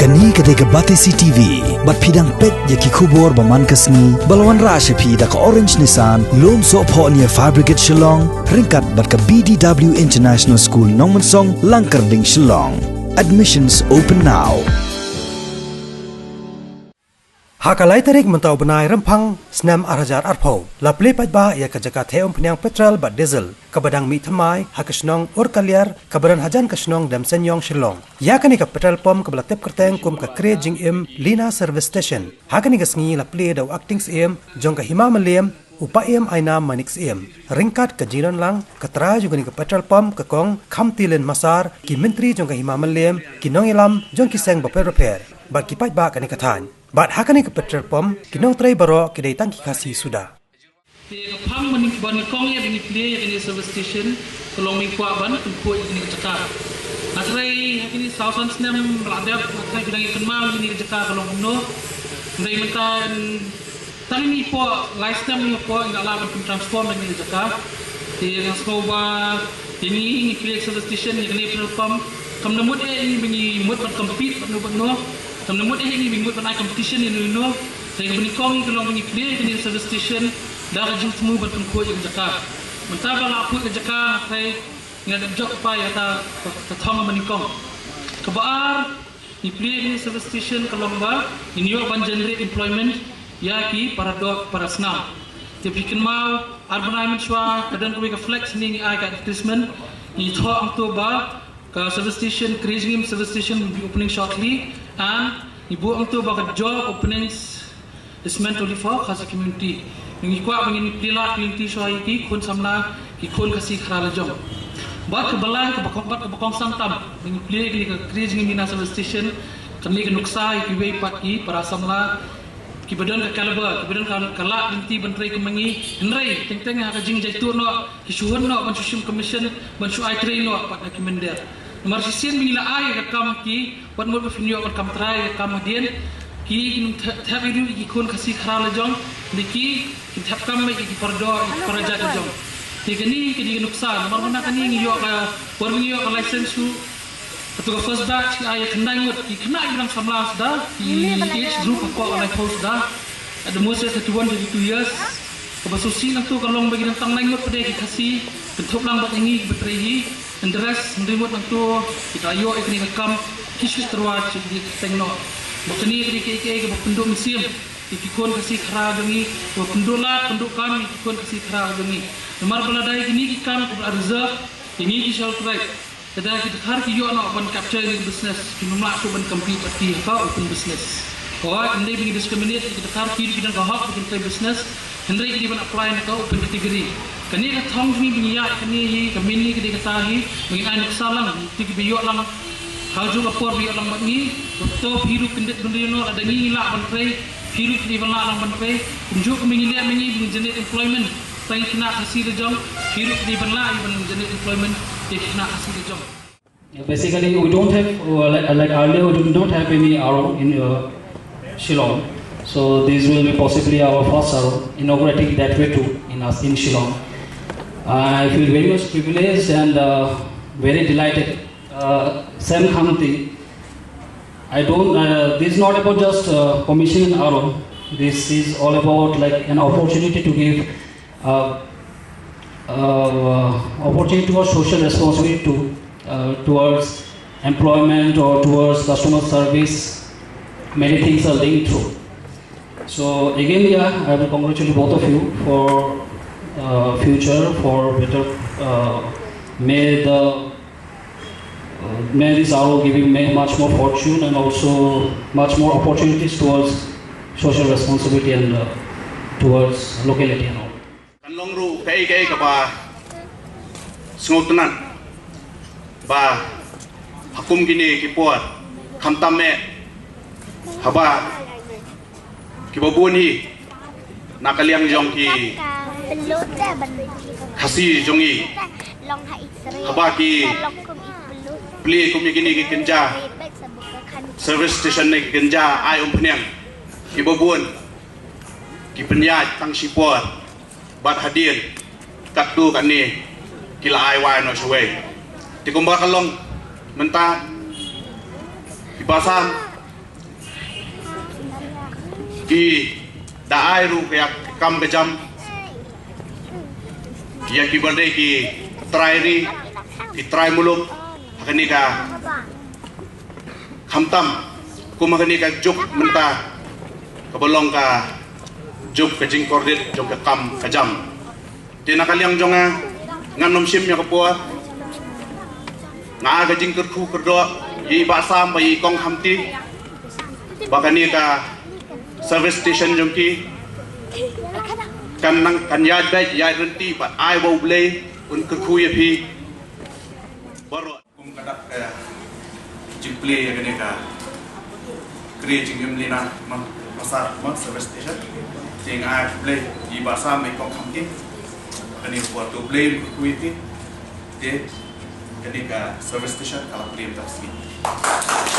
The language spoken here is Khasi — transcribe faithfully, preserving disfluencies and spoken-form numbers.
Kane ka dei ka Batesi T V, bad phi dang peit ïa ki khubor ba man ka sngi, ba la wanrah sha phi da ka Orange Nissan, Lumsohphoh near Fire Brigade Shillong, ryngkat bad ka B D W International School Nongmensong, Langkyrding, Shillong. Admissions open now. Ha ka lai tarik mynta u bnai Rymphang snem ar hajar arphew, la plie paidbah ïa ka jaka theh umphniang petrol bad diesel kaba dang mih thymmai ha ka shnong Urkaliar, kaba don hajan ka shnong Demseiniong, Shillong. Ïa kane ka petrol pump kaba la tip kyrteng kum ka Kre Jingim Lina Service Station, ha kane ka sngi la plie da u Acting Syiem jong ka Hima Mylliem, u Paiem Ainam Manik Syiem. Ryngkat ka jingdon lang, ka trai jong kane ka petrol pump, ka Kong Khamtilin Massar, ki myntri jong ka Hima Mylliem, ki nongïalam jong ki seng bapher bapher, bad ki paidbah kane ka thaiñ. Bad ha kane ka petrol pump, ki nongtrei baroh ki dei tang ki Khasi suda. Te ka phang ba nyngkong ïa ba ngi plie ïa kane service station, ka long ba ngi kwah ban pynkhuid ïa kane ka jaka. Hynrei ha kine saw san snem ba la dep, hynrei phi dang ïa kynmaw ïa kane ka jaka ka long kumno. Hynrei mynta tang ine i por, lai snem ine i por, ngi la lah ban pyntransform ïa kane ka jaka. Te nga sngew ba ïa ngi, ngi plie service station ïa kane petrol pump, kam da mut eh ïa ngi ba ngi mut ban compete bad no bad no. Kam da mut eh ïa ngi ba ngi mut ban ai competition ïa no ïa no. Te kaba nyngkong ka long ba ngi plie ïa kane service station da ka jingsngew ban pynkhuid ïa ka jaka. Mynta ba la khuid ka jaka, hynrei ngi la dep jop paidbah ïa ka, ka thong kaba nyngkong. Kaba ar, ngi plie ïa kane service station ka long ba ngin ïoh ban generate employment ïa ki para doh para snam. Te phi kynmaw, ar bnai mynshuwa ka don kawei ka flex ne ngi ai ka advertisement, ngi thoh hangto ba ka service station, Kre Jingim service station will be opening shortly, and ngi buh hangto ba ka job openings is meant only for Khasi community. Ngi kwah ba ngin plie lad plie lynti shuwa ïa ki khun samla, ki khun Khasi khra lajong. Bad kaba lai, kaba kong, bad kaba kongsan tam, ngi plie ïa kane ka Kre Jingim Lina service station, kane ka nuksa ïa kiwei pat ki para samla kiba don ka caliber, kiba don ka, ka lad lynti ban trei kum ma ngi. Hynrei teng teng ha ka jingjaituh noh, ki shu hun noh ban shu shim commission, ban shu ai trei noh pat ha ki mynder. Namar shisien ba ngi la ai ka kam, ki wat mut ba phin ïoh ban kam trai ka kam hadien, ki kin thep, thep ïa ki khun Khasi khra lajong, ne ki kin thep kam ïa ki para doh, ïa ki para jait lajong. Te kane ka dei ka nuksa, namar mynta kane ngi ïoh ka, por ngi ïoh ka license shuh, kato ka first batch ki ai ïa khyndai ngut ki khynnah kiba dang samla suda, ki age group hapoh ka laiphew suda, at the most thirty-one, thirty-two years. Kaba shisien nangto ka long ba ki dang tang lai ngut pat de ki Khasi, kynthup lang bad ïa ngi kiba trei hi. And the rest, hynrei ngut nangto kita ïoh ïa kane ka kam, ki shu tyrwa shu dei kyrteng noh. Ba kane ka dei kaei kaei kaba pynduh mynsiem ïa ki khun Khasi khra jong ngi, ba pynduh lad pynduh kam ïa ki khun Khasi khra jong ngi. Namar ba lada ïa kine ki kam kiba la reserve ïa ngi ki Scheduled Tribe, lada ki dkhar ki ïoh noh ban capture ïa kane ka business, kim lah shuh ban compete bad ki ha ka open business. Hooid, ym dei ba ngi discriminate ïa ki dkhar, ki ruh ki don ka hok ba kin trei business, hynrei ki dei ban apply na ka open category. Kane ka thong jong ngi ba ngi ïaid kane hi, ka main hi ka dei kata hi, ba ngin ai nuksa lang ïa kiba ïoh lang ha kajuh ka por ba ïoh lang bad ngi. Ba to phi ruh phin dei ban ïoh noh, lada ngi ngi lah ban trei, phi ruh phi dei ban lah lang ban trei. Kumjuh kumba ngi leh mynne ba ngi generate employment tang ïa ki khynnah Khasi lajong, phi ruh phi dei ban lah ïa ban generate employment ïa ki khynnah Khasi lajong. Yeah, basically, we don't have, uh, like, like earlier, we did not have any R O in, uh, Shillong. So this will be possibly our first R O, inaugurating that way too in us, in Shillong. I feel very much privileged and, uh, very delighted. Uh, Sam Khamti, I don't, uh, this is not about just, uh, commissioning R O. This is all about, like, an opportunity to give uh, uh, opportunity towards social responsibility to, uh, towards employment or towards customer service. Many things are linked through. So again, yeah, I will congratulate both of you for, uh, future, for better, uh, may the, uh, may this R O giving may much more fortune and also much more opportunities towards social responsibility and, uh, towards locality and all. Kan long ruh kaei kaei kaba sngewtynnat ba ha kum kine ki por, khamtam eh haba kiba bun hi na ka liang jong ki Khasi jong ngi, haba ki plie kum ïa kine ki kynja service station ne ki kynja ai umphniang, kiba bun ki pynïaid tang shipor. Bad hadien katto katne ki la ai wai noh shawei. Te kumba ka long mynta, ki ba sam Ki da ai ruh ka ïa ka kam ka jam ïa ki ba dei ki trai ri, ki trai muluk ha kane ka, khamtam kum ha kane ka juk mynta kaba long ka juk ka jingkordit jong ka kam ka jam. Te na ka liang jong nga, ngan nym shim ïa ka por, nga ai ka jingkyrkhu kyrdoh ïa i Bah Sam bad ïa i Kong Khamti ba kane ka service station jong ki kan nang, kan ïaid beit ïaid ryntih bad ai ba U Blei un kyrkhu ïa phi baroh. Kum ka dak ka jingplie ïa kane ka kri jingim lina ma pasar ma service station. Te nga ai khublei ïa i Bah Sam bad i Kong Khamti kane ka por, to U Blei un kyrkhu ïa phi. Te kane ka service station ka la plie mynta ka sngi.